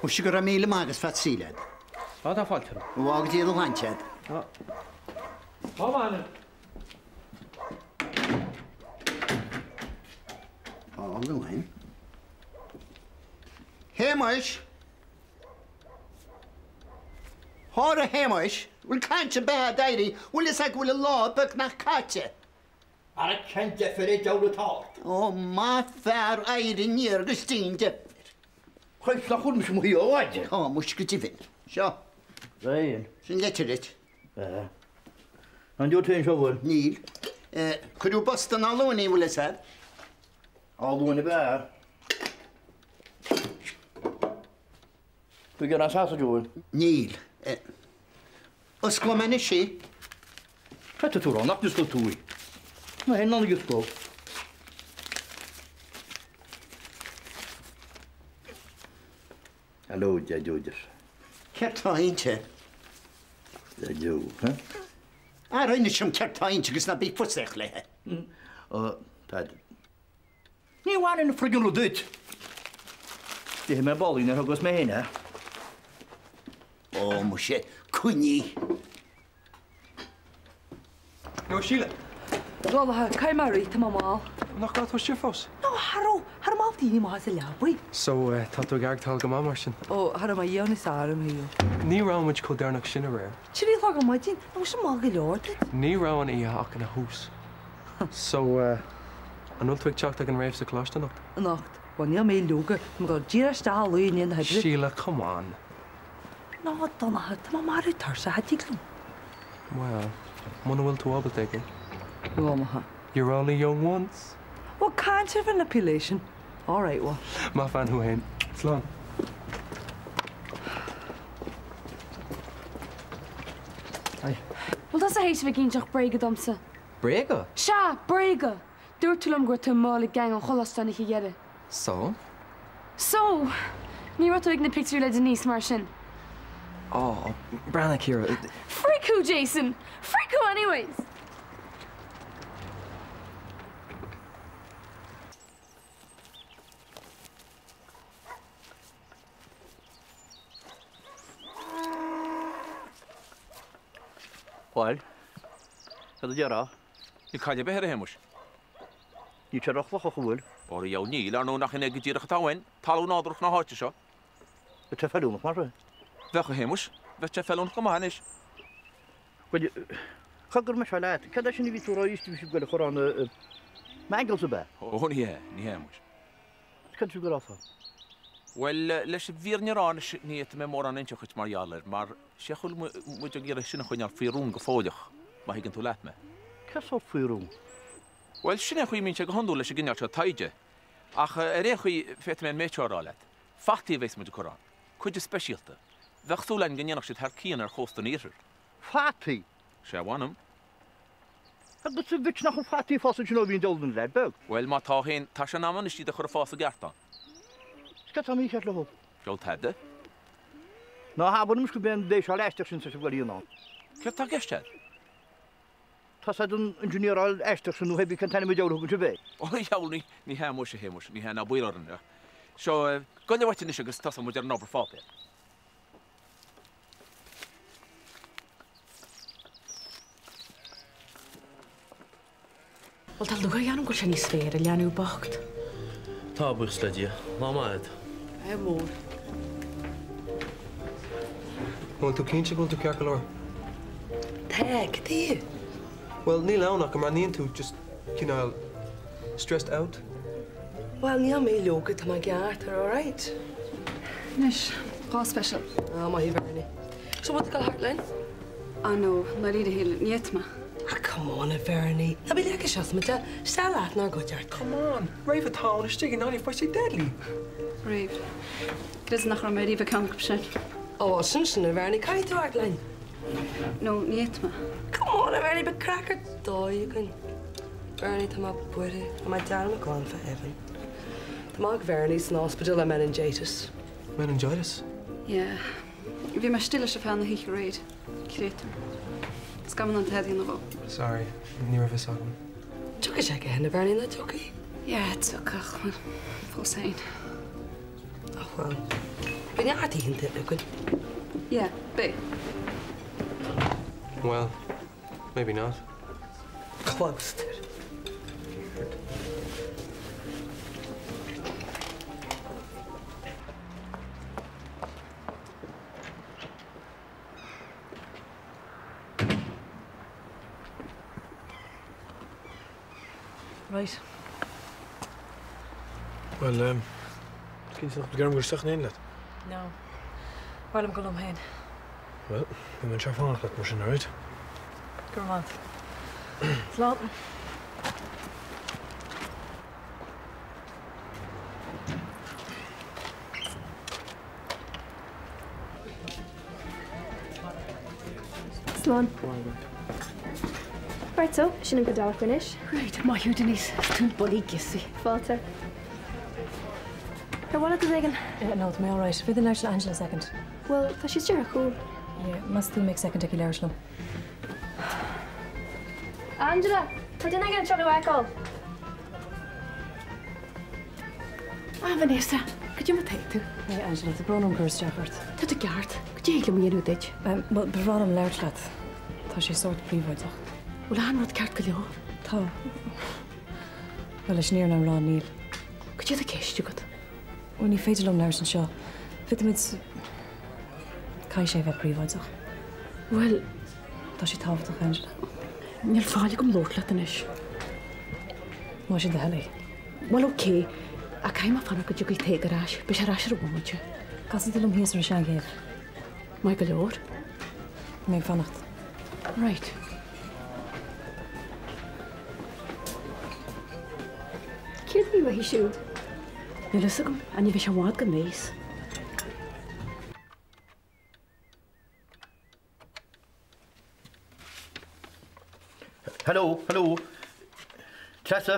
Muise go raibh míle maith agat as faitíos leat. Á, tá fáilte romhat. Go bhfága Dia do shláinte agat. Á. Tá maith anois. Á, Luain. Shéamais! Ara a Shéamais, bhfuil caint ar bith a'd éirí, bhfuil fhios a'd go bhfuil an lá beagnach caite? Ara cén deifir an diabhal atá ort? Ó, maith fear, éirigh aniar agus dein deifir. Christ, nach bhfuil mise i mo shuí ó mhaidin? Tá, muis go deimhin. Seo. Féin. Sin leitir duit. Ee. An dtiocfaidh tú anseo, bhfuil? Níl. Cuireadh post in Áth Luain í, bhfuil fhios a'd? Áth Luain ab ea? Tú ag iarraidh sausage, an bhfuil? Níl. Osclóidh mé anois í. Cad tá tú a rá, nach n-osclóidh tú í? Ná haon ann ag osclódh. Hello, Dia duit. Céard tá inti? Dia duit, huh? Ara inis dom céard tá inti agus ná bí ag fusaíocht léi. Ó, Peadar. Ní bhaineann an friggin rud duit. D'ith mé bolaí nuair a thugas mé féin é. Ó, muise, coinnigh. Nó Síle. Bhuel, caithfidh mé rith, tá mé mall. Nach raibh tú istigh fós? No, cha raibh, cha raibh mé ábalta éirí amach as an leabaidh. So, tá tú ag aireachtáil go maith mar sin? Ó, cha raibh mé a dhath níos fearr i mo shaol. Ní raibh muid chomh deireanach sin aréir. 3 a chlog ar maidin, nach bhfuil sin mall go leor duit? Ní raibh an oíche ach ina thús. So, an bhfuil tú ag teacht ag an rave sa choláiste anocht? Anocht? Bhuel, níl mé leoga, tá mé ag dul díreach isteach a luí i ndiaidh na hoibre. Síle, come on. No, a Donncha, tá mé marbh tuirseach, cha dtig liom. Bhuel, muna bhfuil tú ábalta ag. Go maith. You're only young once. Bhuel, caint ar manipulation. All right, bhuel. Maith an bhean thú fhéin. Slán. Bhfuil tusa théis a bheith ag inseacht bréaga domsa? Bréaga? Sea, bréaga! Dúirt tú liom go raibh tú i mall ag gang an choláiste an oíche dheiridh. So? So! Ní raibh tú ag na pictiúirí le Denise mar sin? Á, breathnaigh, Ciara. Frick thú, Jason! Frick thú anyways! Bhuel, cad a déarfá? Níl caill ar bith air, a Shéamuis. Níl sé róchlochach, an bhfuil? Óra dheabhal níl, ar ndóigh nach in é go díreach atá uainn, talamh nádúrach na háite seo. Bheadh sé feiliúnach mar sin. Bheadh, a Shéamuis. Bheadh sé feiliúnach go maith anois. Bhuel, cogar mise leat, cad é sin a bhí tú a rá arís, bhí sibh ag goil a chur ann, mangels ab ea? Ó, ní hea, ní hea, a Shéamuis. Cad é go raibh tú? Bhuel, leis an bhfírinne a rá anois, ní fhéadfaidh mé mórán a inseacht dhuit mar gheall air, mar sé an chaoi a bhfuil muid ag iarraidh sin a choinneáil faoi rún go fóilleach, má thuigeann tú leat mé. Cén sórt faoi rún? Bhuel, sin é an chaoi a mbíonn sé go hiondúil leis an gcineál seo taighde. Ach ar aon chaoi, féadfaidh mé an méid seo a rá leat. Fataí a bheas muid ag cur ann. Cuid speisialta. Bheadh súil againn go ndéanfadh siad thar cionn ar chósta an iarthair. Fataí? Sea, mh'anam. Agus a mhic nach bhfuil fataí ag fás ansin ó bhí an diabhal ina leaid beag. Bhuel, má tá féin, tá sé in am anois iad a chur ag fás i gceart ann. Is cad tá mícheart leo? Diabhal tada. Ná habair anois gurb é an bhéiseáil aisteach sin tá sibh ag goil a dhéanamh ann. Céard tá i gceist agat? Tá sé den engineeráil aisteach sin nó hé bí cén t-ainm an diabhal a thugann sibh air. Ó, a dheabhail, ní, ní hea muise, a Shéamuis, ní hea, ná baol orainn. Seo, gabh uait anois agus tosóidh muid ar an obair pháipéir. Bhuel, tá lúcháir orm go bhfuil sé níos fearr, a leanbh bocht. Tá, buíochas le Dia. Lá maith agat. Ádh mór. Bhfuil tú cinnte go bhfuil tú ceart go leor? Tá, cad chuige? Bhuel, níl ann ach go mbreathnaíonn tú just cineál stressed out. Bhuel, níl mé leoga, tá mé ceart, are alright. Anois, 2 special. Ah, maith thú Bernie. So bhfuil tú ag dul thart linn? Ah no, ndáiríre a Shíle, ní fhéadfaidh mé. Ah come on a Bhernie, ná bí leagtha síos muid le, isteach leat inár gcuideachta. Come on, rave atá ann istigh i nGaillimh, beidh sé deadly! Rave. Creid nach raibh mé riamh ag ceann acu sin. Ó, sin sin a Bhernie, caithfidh tú theacht linn. No, ní fhéadfaidh mé. Come on a Bhernie, beidh craic ar dóigh againn. Bernie, tá mé buartha, tá mé dearmad glan fá Evan. Tá mac Bhernie san ospidéal le meningitis. Meningitis? Yeah. Bhí mé istigh leis ar feadh na hoíche aréir. Créatúr. Is gan tada a dhéanamh dhó. Sorry, ní raibh fhios agam. Tiocfaidh sé chuige féin a Bhernie, nach dtiocfaidh? Yeah, tiocfaidh, ach fós féin. Ach bhuel. Beidh neart oícheanta againn. Yeah, beidh. Well, maybe not. Clabhsúr. Right. Bhuel, um, cinnte nach bhfuil orm dul isteach in éineacht leat? No. Ba mhaith liom dul liom féin. Bhuel, beidh mé anseo ag fanacht leat mar sin, alright? Go raibh maith. Slán. Slán. Right so, sin an gcuid amharc anois. Right, maith thú Denise, is tú an bullaí giosaí. Fáilte. Ar mhaith leat rud éigin? No, tá mé alright. Féadfainn labhairt le Angela second. Bhuel, tá sí istigh ar chúl. Yeah, meas tú an mbeidh second aici labhairt liom? Angela! Tá duine éigin anseo le feiceáil! Ah, Vanessa, cad é mar atá tú? Hey Angela, tá brón orm cur isteach ort. Tá tú ceart. Cad é a thig liom a dhéanamh duit? Bhuel, ba bhreá liom labhairt leat. Tá sé sórt príobháideach. Bhfuil achan rud ceart go leor? Tá. Bhuel, leis an fhírinne a rá, níl. Cad é atá i gceist agat? Bhuel, ní féidir liom labhairt anseo. Féadfaimid. Caithfidh sé a bheith príobháideach. Bhuel. Tá sé tábhachtach, Angela. Níl faill agam labhairt leat anois. Más é do thoil é. Bhuel, ok. Ach caithfidh mé fanacht go dtiocfaidh Tadhg ar ais. Beidh sé ar ais ar an bhomaite. Casfaidh tú liom thíos ar an Seanchéibh. Maith go leor. Beidh mé ag fanacht. Right. Céard a bhí uaithi siúd? Níl fhios agam, ach ní bheidh sé i bhfad gan bhéas. Hello, hello. Treasa.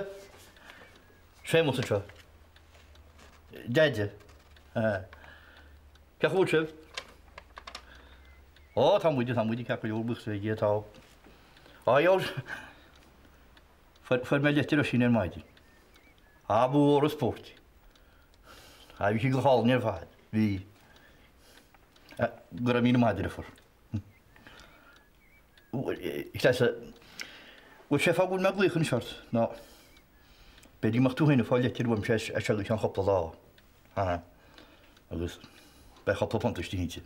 Séamus anseo. Deaide. Cén chaoi a bhfuil sibh? Ó, tá muide, tá muide ceart go leor, buíochas le Dia, tá. Á, Fuair mé litir Oisín ar maidin. Á, ba mhór an spórt í. Á, bhí sí go hálainn ar fad. Bhí. Go raibh míle maith agat, a deirfiúr. Treasa, bhuel, sé fáth go bhfuil mé ag glaoch anois ort ná b'fhéidir go mbeadh tú féin ag fáil litir uaimse as seo go ceann cúpla lá. Aha. Agus beidh cúpla punt istigh inti.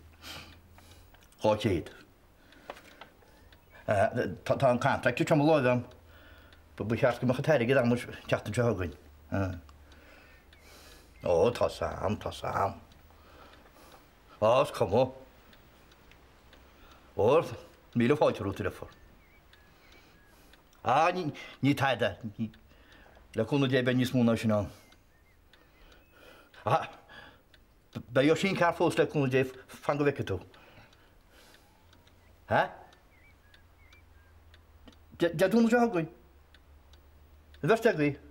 200. Tá an contract anseo i mo láimh agam. Ba cheart go mbeadh an t-airgead agam an tseachtain seo chugainn. Ó, tá 's a'm, tá 's a'm. Á, is cuma. Ó, míle fáilte romhat, a deirfiúr. Á, ní tada. Le cúnamh Dé beidh níos mó ná sin ann. Á, beidh Oisín ceart fós le cúnamh Dé, fan go bhfeicfidh tú. Ha? Dé Domhnaigh seo chugainn. An bheirt agaibh.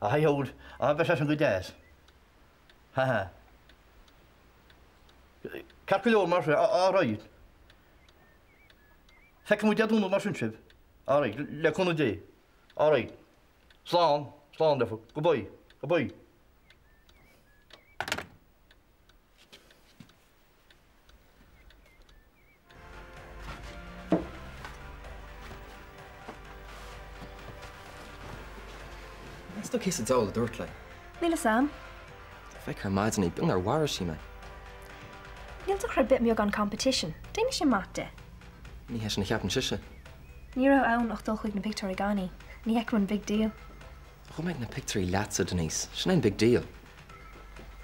Á, heol, á, beidh sé sin go deas. Ha ha. Ceart go leor mar sin, all right. Feicfidh muid Dé Domhnaigh mar sin sibh. All right, le cúnamh Dé. All right. Slán, slán, deirfiúr. Goodbye, goodbye. Meas tú cé sa diabhal a dúirt léi? Níl fhios a'm. Feicthe ar maidin í, beag nár mharaigh sí mé. Níl dochar ar bith i mbeagán competition. Déanfaidh sé maith di. Ní hé sin a cheapann sise. Ní raibh ann ach dul chuig na pictiúirí gan í. Ní fheicim an big deal. Ghabh mé ag na pictiúirí leatsa, Denise. Sin é an big deal.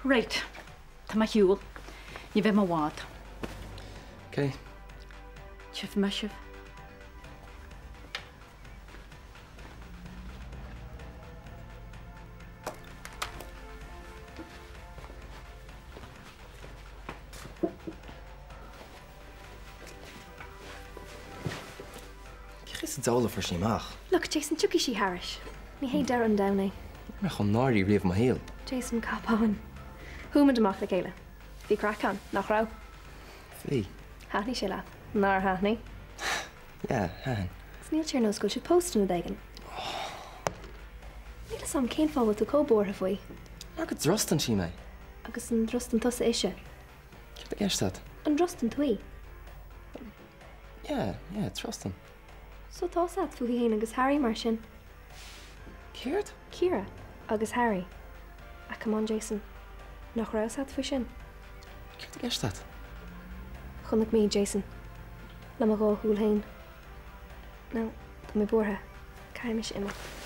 Right. Tá mé ar shiúl. Ní bheidh mé i bhfad. Ok. Tchífidh mé sibh. Cé sa diabhal a fuair sí amach? Look, Jason, tiocfaidh sí thairis. Ní hé deireadh an domhain é. Ní raibh mé chomh náirithe riamh i mo shaol. Jason, cupán. Chuaigh muid amach le chéile. Bhí craic ann, nach raibh? Bhí. Thaitnigh sé leat. Nár thaitnigh? Yeah, thaitin. Agus níl sé ar nós go bhfuil sibh pósta nó rud éigin. Níl fhios a'm cén fáth a bhfuil tú chomh buartha faoi. Mar go dtrustann sí mé. Agus an dtrustann tusa ise? Céard i gceist agat? An dtrustann tú í? Yeah, yeah, trustann. So tá 's agat fúithi fhéin agus Harry mar sin. Céard? Ciara agus Harry. Ah come on Jason. Nach raibh 's agat faoi sin? Céard i gceist agat? Chonaic mé Jason. Le mo dhá shúil fhéin. Now, tá mé buartha. Caithfidh mise imeacht.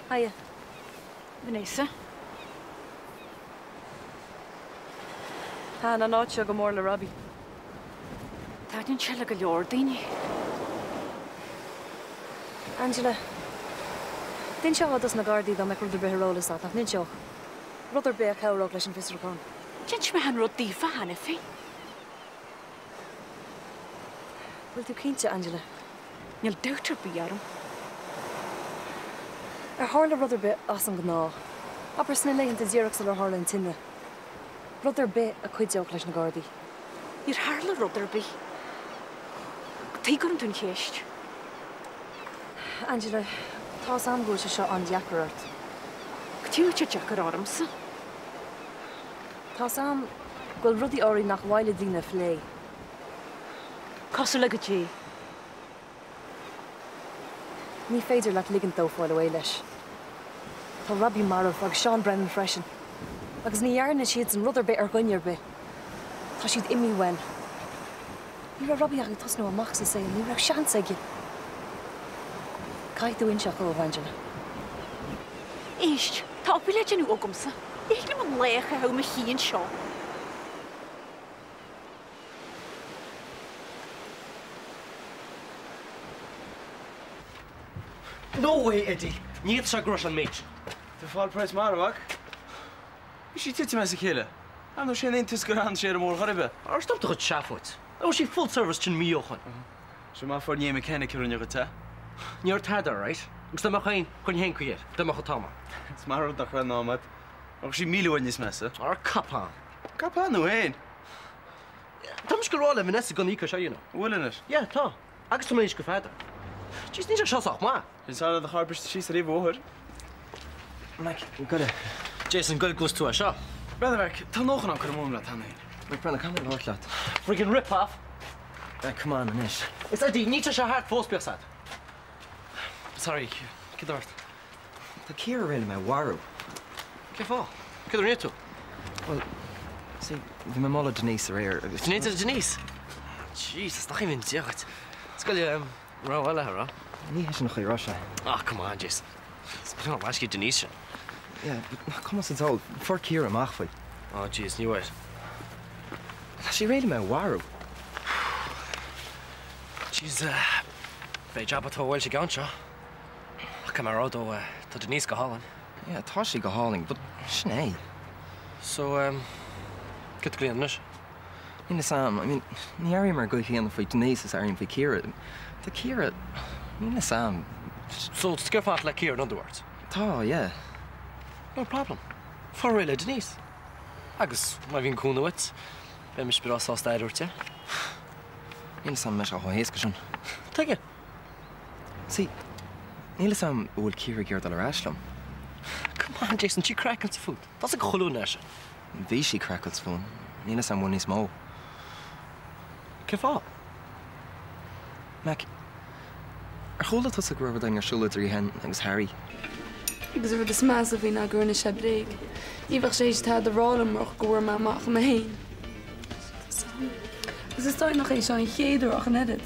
Hiya. Vanessa. Thaitin an áit seo go mór le Robbie. Taitníonn sé le go leor daoine. Angela, D'inseofá dos na Gardaí dá mbeadh rud ar bith ar eolas agat, nach n-inseodh? Rud ar bith a chabhródh leis an bhfiosrúchán. D'inis mé an rud daofa cheana féin. Bhfuil tú cinnte, Angela? Níl dabht ar bith orm. Ar tharla rud ar bith as an ngnáth? Abair sna laethanta díreach sular tharla an tine. Rud ar bith a chuideodh leis na Gardaí. Níor tharla rud ar bith. Cad chuige a gcuireann tú an cheist? Angela, tá's a'm go bhfuil sé seo an-deacair ort. Cad chuige a bhfuil sé deacair ormsa? Tá's a'm go bhfuil rudaí áirithe nach mhaith le daoine a phlé. Cosúil le goidé? Ní féidir leat ligint dó fáil away leis. Tá Robbie marbh agus Seán Brennan freisin. Agus ní dhearna siadsan rud ar bith ar dhuine ar bith. Tá siad imithe uainn. Ní raibh Robbie ach ag tosnú amach sa saol, ní raibh seans aige. Caithfidh tú inseacht dóibh, Angela. Éist, tá obair le déanamh agamsa. Ní thig liom an lá a chaitheamh i mo shuí anseo. No way, Eddie! Ní fhéadfadh sé go raibh sé an méid sin. Tá fáil praghas maith, a mhac. Bhí sí titim as a chéile. Ar ndóigh, sé an iontas gur fhan sé ar an mbóthar chor ar bith. Ar stop do chuid seafóid. Bhí sí full service tinn mí ó shoin. Sé maith fuair Niamh McKenna a rinne dhuit é. Ní raibh tada alright. Agus dá mbeadh féin, chuirfinn féin caoi air. Dá mbeadh an t-am ann. Is maith an rud nach raibh an t-am agat. Bheadh sí 1,000 uair níos measa. Ar cupán. Cupán nó féin? Tá mise ag rá le Vanessa go n-íocfaidh sé, you know. Bhfuil anois? Yeah, tá. Agus tá mé anois go fada. Jeez, níl sé seo sách maith. Sin sara do charr briste síos ar thaobh an bhóthair. Mac, goile. Jason, goile gluais tú é seo. Brother Mac, tá nócha ná cur amú leat cheana féin. Mac, Brenda, caithfidh mé labhairt leat. Friggin rip off. Ah, come on anois. Is Eddie, níl sé seo thart fós, bíodh 's a'd. Sorry, céard ort? Tá Ciara réidh le mé a mharú. Cén fáth? Céard a rinne tú? Bhuel, see, bhí mé ag moladh Denise aréir agus. Denise Denise? Jesus, nach aoibhinn Dia dhuit. Is goile rogha eile a rá. Ní hé sin an chaoi a raibh sé. Ah, come on, Jason. Is beag an leisce Denise sin. Yeah, but nach cuma sa diabhal, fuair Ciara amach faoi. Oh, jeez, ní bhfuair. Tá sí réidh le mé a mharú. Jeez, beidh jab atá bhfuil sé gceann seo. Ach caithfidh mé a rá though, tá Denise go hálainn. Yeah, tá sí go hálainn, but sin é. So, um, cad tá anois? Níl a fhios a'm, I mean, ní airím ar an gcaoi chéanna faoi Denise is airím faoi Ciara. Tá Ciara, níl a fhios a'm. So, tá tú ag fanacht le Ciara in other words? Tá, yeah. No problem. Fáil réidh le Denise. Agus má bhíonn cúnamh uait, beidh mise breá sásta aire a thabhairt di. Níl a fhios a'm an mbeidh sé chomh héasca sin. Tuige? See, níl a fhios a'm an bhfuil Ciara ag iarraidh dul ar ais liom. Come on, Jason, tá sí craiceáilte fút. Tá 's ag chuile dhuine é sin. Bhí sí craiceáilte fúm, níl a fhios a'm an bhfuil níos mó. Cén fáth? Mac, ar chuala tusa go raibh rud éigin ar siúl idir í féin agus Harry? Agus an rud is measa faoi ná go rinne sé bréag. Ní bheadh sé théis tada a rá liom murach go bhfuair mé amach mé féin. Agus is dóigh nach é seo an chéad uair ach an oiread.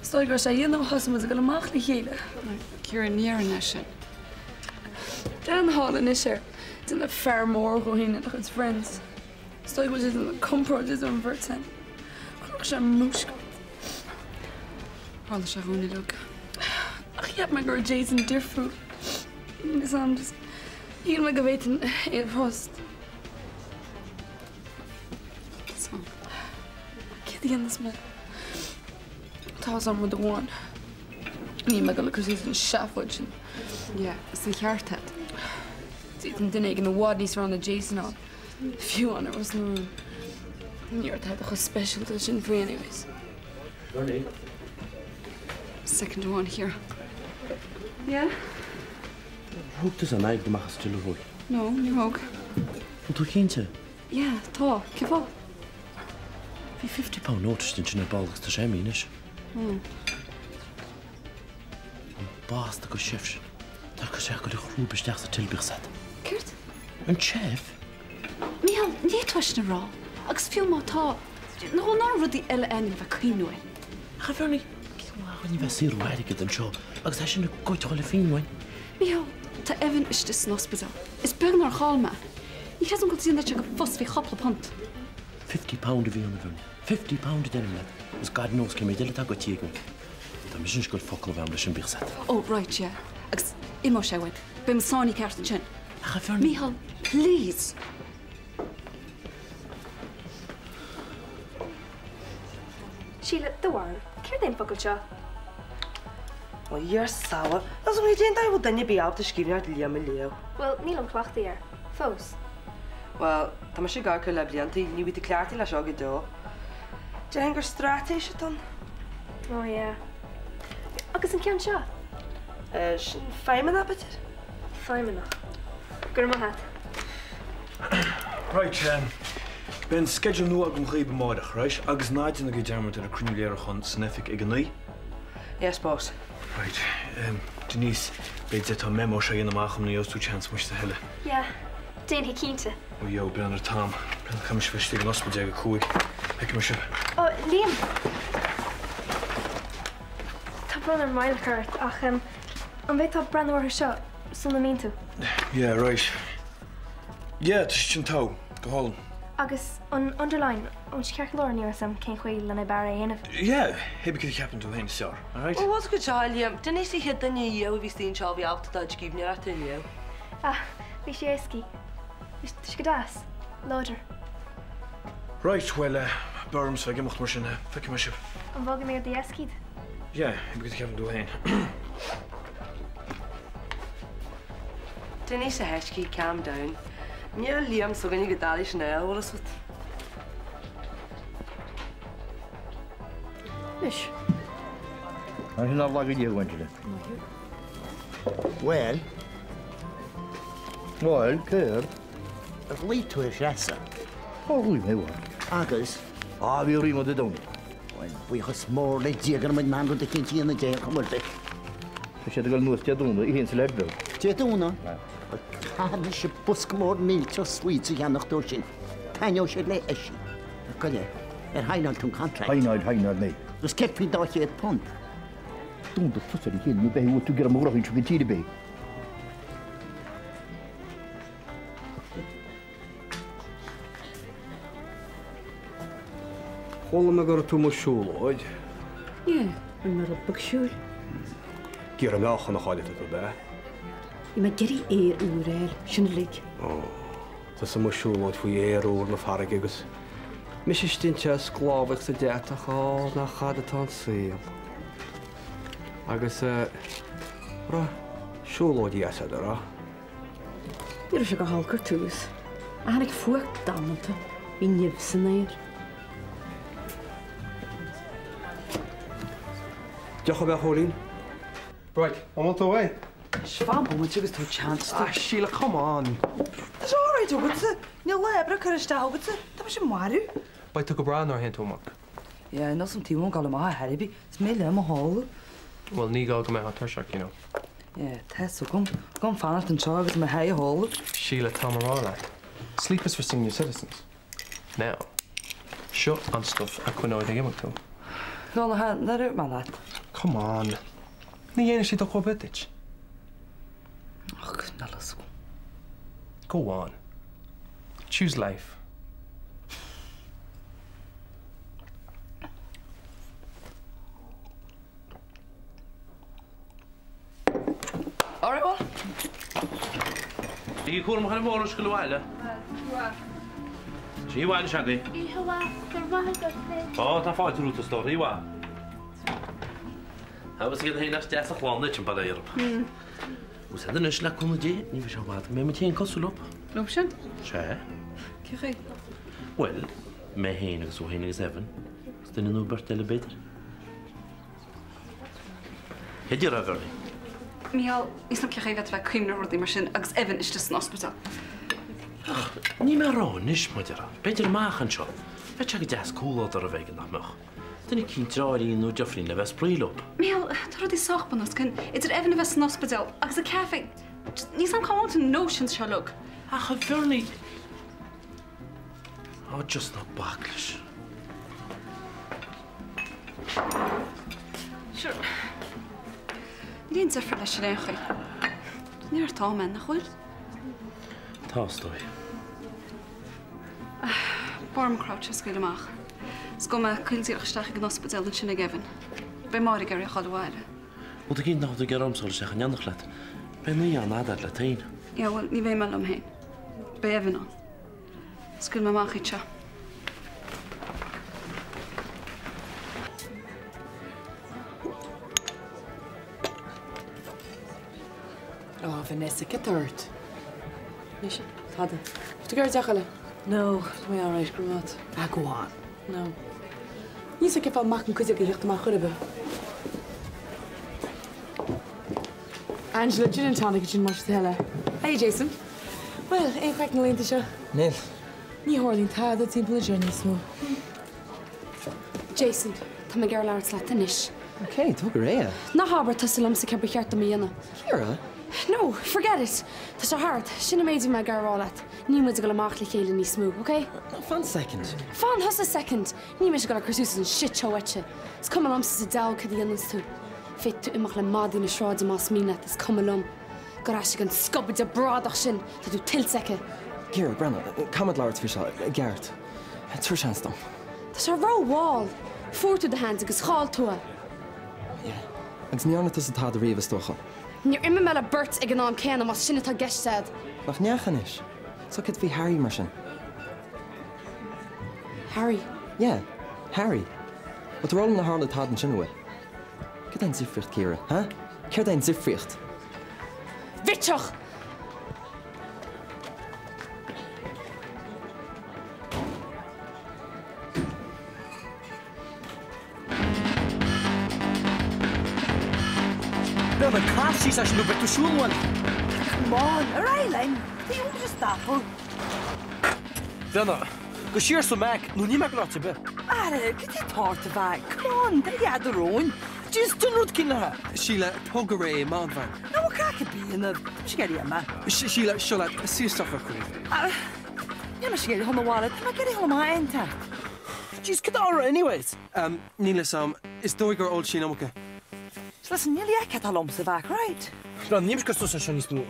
Is dóigh go raibh sé á dhéanamh ó thosaigh muid ag dul amach le chéile. Ciara, ní déarfainn é sin. Breathnaigh thall anois air, ag déanamh fear mór dhó féin lena chuid friends. Is dóigh go bhfuil sé ag déanamh comparáid idir an bheirt sin. Chuirfeadh sé múiscailt. Tharla sé dhúinn uilig. Ach cheap mé go raibh Jason difriúil. Níl a fhios a'm, just shíl mé go bhféadfainn é a thrust. So, céard a dhéanfas mé? Tá 'fhios a'm rud amháin. Níl mé ag dul ag cur suas an seafóid sin. Yeah, is an cheart agat. D'fhéadfainn duine éigin i bhfad níos fearr ná Jason a fháil, fiú amháin i Ros na Rún. Ní raibh tada chomh speisialta sin faoi anyways. Bernie. Second amháin, Ciara. Yeah? Thóg tusa an airgead amach as an till ar thóg? No, níor thóg. An tú cinnte? Yeah, tá. Cén fáth? Bhí £50 note istigh ansin ar ball agus tá sé imithe anois. Hmm. An bastard de chef sin. Tá sé ag dul a chrúb isteach sa till bíodh 's a'd. Céard? An chef? Mícheál, ní fhéadfá é sin a rá. Agus fiú má tá, nach bhfuil ná rudaí eile ann le bheith ag cuimhniú air. Ach a Bhernie, cén fáth a bheith ag saothrú airgead anseo agus é sin ag goid chuile phingin uainn? Mícheál, tá Evan istigh san ospidéal. Is beag nár chaill mé. Ní chreidim go bhfuil sé go fós faoi chúpla punt. £50 a bhí ann, a Bhernie. £50 a deirim leat. Agus God knows cé mhéad eile atá goidte againn. Tá mise anois ag goil focal a bheith agam leis an bíodh 's agat. Oh, right, yeah. Agus imeoidh sé uaim. Beidh mé sáinnithe ceart ansin. Ach a Bhernie. Mícheál, please! Síle, do bharúil, céard é an focal seo? Ó, Dhia ár sábháil. Níl 's agam cad é an dóigh a bhfuil duine ar bith ábalta scríbhneoireacht Liam a léamh. Bhuel, nílim cleachtaithe air. Fós. Bhuel, tá mise ag amharc air le blianta, ní bheidh tú cleachtaithe leis seo go deo. Déarfainn gur straitéis atá ann. Oh yeah. Agus an ceann seo? Sin feidhmeannach, b'fhéidir? Feidhmeannach. Go raibh maith a't. Right, beidh an sceideal nua agam dhaoib amáireach, right? Agus ná déanaigí dearmad ar an cruinniú léiriúcháin san oifig ag a naoi. Yes, boss. Right, Denise, b'fhéidir d'fhéadfá an memo seo a dhéanamh amach dhom nuair a gheobhas tú chance muis a thuilleadh. Yeah, déanfaidh cinnte. Oh yo, breathnaigh ar an t-am. Breathnaigh, caithfidh mise a bheith istigh in ospidéal ag a 5. Feicfidh mé sibh. Oh, Liam! Tá brón orm moill a chur ort ach an bhféadfá breathnú orthu seo sula n-imíonn tú? Yeah, right. Yeah, tá siad sin togha. Go hálainn. Agus an underline, an bhfuil sé ceart go leor? Níl a fhios agam cén chaoi lena b'fhearr é a dhéanamh. Yeah, hé bí cad a cheapann tú féin is fearr, alright? Ó, bhfuil tú seo, Liam. Denise an chéad duine riamh a bhí istigh anseo a bhí ábalta do chuid scríbhneoireachta a léamh. Ah, bhí sé éascaí. Bhí sé go deas. Láidir. Right, bhuel, b'fhearr dhomsa bheith ag imeacht mar sin, feicfidh mé sibh. An bhfágfaidh mé ar do dheasc iad? Yeah, hé bí cad a cheapann tú féin. Denise a thaiscí, calm down. Níl Liam s'againne chomh doiligh sin a fháil, bhfuil fhios agat. Anois. Mar sin nár laga Dia thú, Angela. Bhuel. Bhuel, céard? Ar ghlaoigh tú ar Threasa? Ó, ghlaoigh mé, bhuel. Agus? Á, bhí ríméad ar domhan uirthi. Bhuel, buíochas mór le Dia go raibh muid in ann rud eicínt a dhéanamh di ar chuma ar bith. Tá siad ag dul anuas Dé Domhnaigh, í féin is a leaid beag. Dé Domhnaigh? Bhuel, caithfidh mise bosca mór millteach sweets a cheannacht dóibh sin. Taitneoidh siad le Oisín. Gabh i leith, ar shaighneáil tú an contract? Shaighneáil, shaighneáil mé. Agus céard faoin dá chéad punt? Dún do phus ar a chéile nó beidh tú ag iarraidh mo dhroch-inse go tír ar bith. Chuala mé go raibh tú amuigh ag siúlóid. Yeah, rinne mé rud beag siúil. Ag iarraidh meáchan a chailleadh atá tú, ab ea? Bhí mé ag iarraidh aer úr a fháil, sin uilig. Ó, tusa amuigh ag siúlóid faoi aer úr na farraige agus mise istigh anseo ag sclábhaíocht sa deatach, á, nach fada atá an saol. Agus, eh, raibh siúlóid dheas agat, raibh? Ní raibh sé go holc ar tús, ach tháinig fuacht damanta, bhí nimh san aer. Deoch ar bith, a Chóilín? Right, an bhfuil tú réidh? Fan bomaite agus tabhair chance dom. Ah, Síle, come on! Tá sé alright agatsa, níl lá oibre curtha isteach agatsa, tá mise marbh. Beidh tú go breá nuair a théann tú amach. Yeah, níl 's a'm taobh amach dul amach ar chor ar bith, is mian liom mo chodladh. Bhuel, ní gá go mbeifeá tuirseach, you know. Yeah, tá 'fhios agam. Gabh fanacht anseo agus mo sháith a chodladh. Síle, táim a rá leat. Sleep is for senior citizens. Now, seo an stuif a choinneoidh ag imeacht thú. No, no, ná raibh mé leat. Come on. Ní dhéanfaidh sé dochar ar bith duit. Och, níl 'fhios agam. Go on. Choose life. Alright, well. Bígí cúramach ar an mbóthar is ag goil abhaile. Oíche mhaith anois agaibh. Oíche mhaith, go raibh maith agat Finn. Ó, tá fáilte romhat a stór, oíche mhaith. Agus iad féin as deas a chlann duit an baile orthu. Úsáid anois le cúnamh Dé, ní bheidh sé i bhfad go mbeidh muid féin cosúil leo. Leo sin? Sea. Cé chaoi? Bhuel, mé féin agus tú féin agus Evan, agus duine nó beirt eile b'fhéidir. Cé déarfá, a Bhernie? Mícheál, níl 's a'm cé chaoi a bhféadfá bheith ag cuimhneamh ar rudaí mar sin agus Evan istigh san ospidéal. Ach níl mé a rá anois, mar a déarfá. B'fhéidir amach anseo. Bheadh sé go deas comhluadar a bheith aige, nach mbeadh? Duine eicínt, deartháirín nó deirfiúirín le bheith ag spraoi leo. Mícheál, tá rudaí sách bunoscionn idir Evan a bheith san ospidéal agus an café. Níl 's a'm cá bhfaigheann tú na notions seo uilig. Ach a Bhernie! Á, just ná bac leis. Sure. Níl aon difear leis ar aon chaoi. Neart am ann, nach bhfuil? Tá, is dóigh. B'fhearr an crowd seo a scaoileadh amach. Is gabhfaidh mé caol díreach isteach ag an ospidéal ansin ag Evan. Beidh Máire ag iarraidh a dhul abhaile. Bhfuil tú cinnte nach bhfuil tú ag iarraidh ormsa a dhul isteach in éineacht leat? Beidh an oíche an-fhada agat leat féin. Yeah, bhuel, ní bheidh mé liom féin. Beidh Evan ann. Scaoil mé amach iad seo. Ó, Vanessa, cad tá ort? Mise? Tada. Bhfuil tú ag iarraidh deoch eile? No, tá mé alright, go raibh maith agat. Ah, go on. No. Níl 'fhios a'm cén fáth a mbacann cuid acu a theacht amach chor ar bith. Angela, gin and tonic ansin más do thoil é. Hey Jason. Bhuel, aon chraic na laethanta seo? Níl. Ní tharlaíonn tada timpeall anseo níos mó. Jason, tá mé ag iarraidh labhairt leat anois. Ok, tóg go réidh é. Ná habair tusa liomsa céard ba cheart dom a dhéanamh. Ciara? No, forget it! Tá sé thart. Sin an méid a bhí mé ag iarraidh a rá leat. Níl muid ag dul amach le chéile níos mó, ok? No, fan second. Fan thusa second! Níl mise ag dul ag cur suas leis an shit show uaitse. Is cuma liomsa sa deabhal cad a dhéananns tú. Féadfaidh tú imeacht le madaí na sráide más mian leat, is cuma liom. Gabh ar ais ag an scubaide bradach sin, tá tú tuillte aici. Ciara, breathnaigh, caithfimid labhairt faoi seo i gceart. Tabhair seans dom. Tá sé ró-mhall! Fuair tú do sheans agus chaill tú é. Yeah. Agus ní dhearna tusa tada riamh, is dócha. Níor imir mé le beirt ag an am céanna, más sin atá i gceist agat. Nach ndeacha anois? So céard faoi Harry mar sin? Harry? Yeah, Harry. Bhfuil tú ag rá liom nár tharla tada ansin, an bhfuil? Céard é an difríocht, Ciara, huh? Céard é an difríocht? Bitseach! Brendan, cas síos é sin nó beidh tú ag siúl uainn. Come on, ar aghaidh linn! Ní bhfuil muid ag stopadh. Brendan, gabh siar arsa Mac nó níl mé ag dul áit ar bith. Ara, cad é atá ort, a Mhac? Come on, tá eadar romhainn. Jeez, déan rud eicínt léi. Síle, tóg go réidh é, man bhean. Ná bhfuil craic ar bith ionaibh, tá mise ag iarraidh imeacht. Síle, seo leat, suigh isteach ar chúl. Níl mise ag iarraidh dhul abhaile, tá mé ag iarraidh dhul amach inteacht. Jeez, cad tá orthu anyways? Níl fhios a'm, is dóigh gur ól sí an iomarca. So listen, níl a fhios cad atá liomsa, a Mhac, right? Brendan, níl mise ag cur suas anseo níos mó.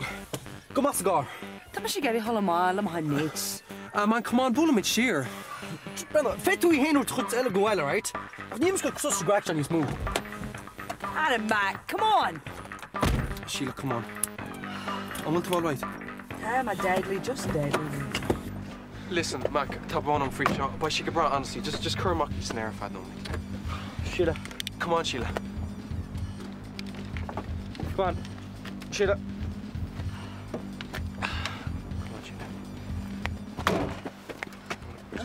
Gabh amach sa gcarr. Tá mise ag iarraidh dhul amach le mo chuid mates. Ah man, come on, buailfimid siar. Brendan, féadfaidh tú í féin a thabhairt chuid eile go bhaile, right? Ach níl mise ag cur suas sa gcraic seo níos mó. Ara Mac, come on! Síle, come on. An bhfuil tú alright? Tá mé deadly, just deadly. Listen, Mac, tá brón orm faoi seo. Beidh sí go breá, honestly. Just, just cuir amach í san aer ar feadh nóiméid. Síle. Come on, Síle. Come on. Síle.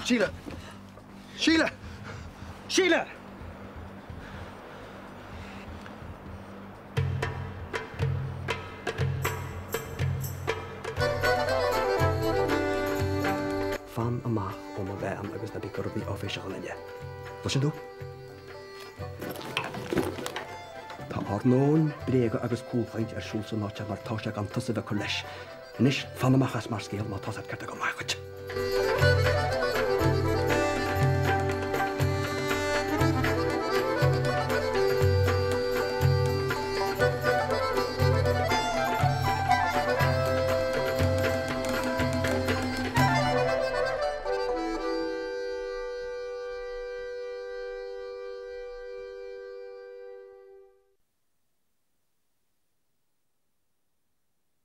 Síle! Síle! Síle! Fan amach ó mo bhean agus ná bí ag cur rudaí áiféiseacha ina leith. Cloiseann tú? Tá ár ndóthain bréaga agus cúlchaint ar siúl san áit seo mar tá sé gan tusa bheith ag cur leis. Anois, fan amach as mar scéal má tá's agat céard atá ag dul amach dhuit.